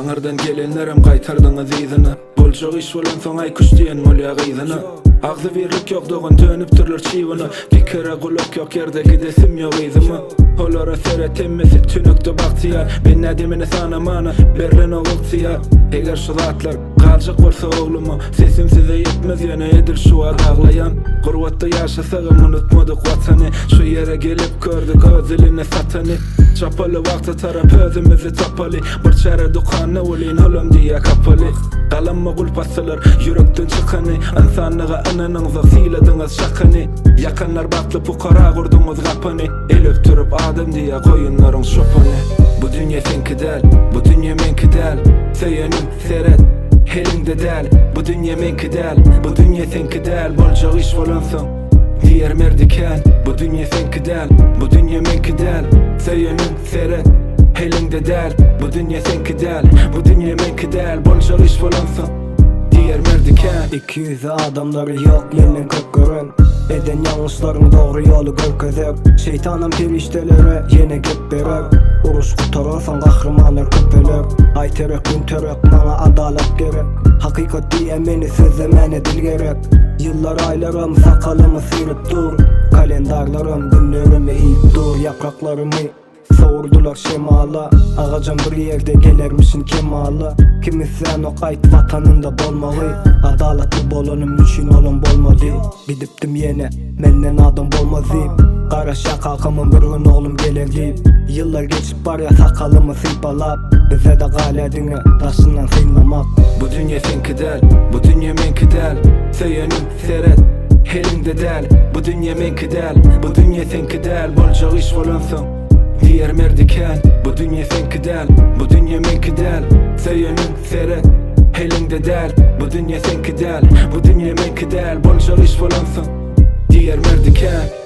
Aňyrdan gelenlerem gaýtardyňyz yzyna. Boljak iş bolansoň aý küş diýen bolýa gyzyna. Agzybirlik ýok dogan dönüpdirler çybyna. Pikire gulak ýok ýerde gidesim ýok yzyma. Olara seret hemmesi tünekde bagtyýar. Men nädemini sanamana berlenok ygtyýar. Eger şu zatlar galjak bolsa ogluma Sesim size ýetmez ýöne edil şu wagt aglaýan. Gurbatda ýaşasagam unutmadyk watany. Şu ýere gelip gördük öz dilini satany. Çapaly wagta tarap özümizi tapaly. Bir çäre dükanda welin olam diýýä kapaly. Galamma gulp atsalar ýürekden çykany. Ynsanlyga ynanyňzok syladyňyz çakyny. Ýakanlar bagtly pukara gurduňyz gapyny. El öpdürip adam diýýä goýunlaryň çopany. Bu dünýe seňki däl, bu dünýe meňki däl. Söýenim, seret, eliňde däl. Bu dünýe meňki däl, bu dünýe seňki däl. Boljak iş bolansoň diýer merdi kän. Bu dünýe seňki däl, bu dünýe meňki däl. Söýenim, seret, eliňde däl. Bu dünýe seňki däl, bu dünýe meňki däl. Boljak iş bolansoň diýer merdi kän. Ikiýüzli adamlary ýok menden köp gören. Eden ýalňyşlaryň dogry ýoly görkezer. Şeýtanam perişdelere ýene gep berer. Uruş gutararsoň gahrymanlar köpeler. Aý terek gün terek maňa adalat gerek. Hakykat diýýän meni sözlemäne dil gerek. Ýyllar aýlaram sakalymy syryp dur. Kalendarlaram günlerimi iýip dur. Ýapraklarymy Sowurdylar şemala, Agajam bir ýerde gelermişin kemala. Kim islänok aýt watanynda bolmagy, Adalatly bolanym üçin olam bolmady. Gidipdim ýene, menden adam bolmaz diýip, Garaşýa kakamam bir gün oglum geler diýip. Ýyllar geçip barýa sakalymy sypalap, Bize-de galýa diňe daşyndan synlamak. Bu dünýe seňki däl, bu dünýe meňki däl, Söýenim, seret, eliňde däl. Bu dünýe meňki däl, bu dünýe seňki däl, Boljak iş bolansoň, diýer merdi kän. Bu dünýe seňki däl, bu dünýe meňki däl, Söýenim, seret, eliňde däl. Bu dünýe seňki däl, bu dünýe meňki däl, Boljak iş bolansoň, diýer merdi kän.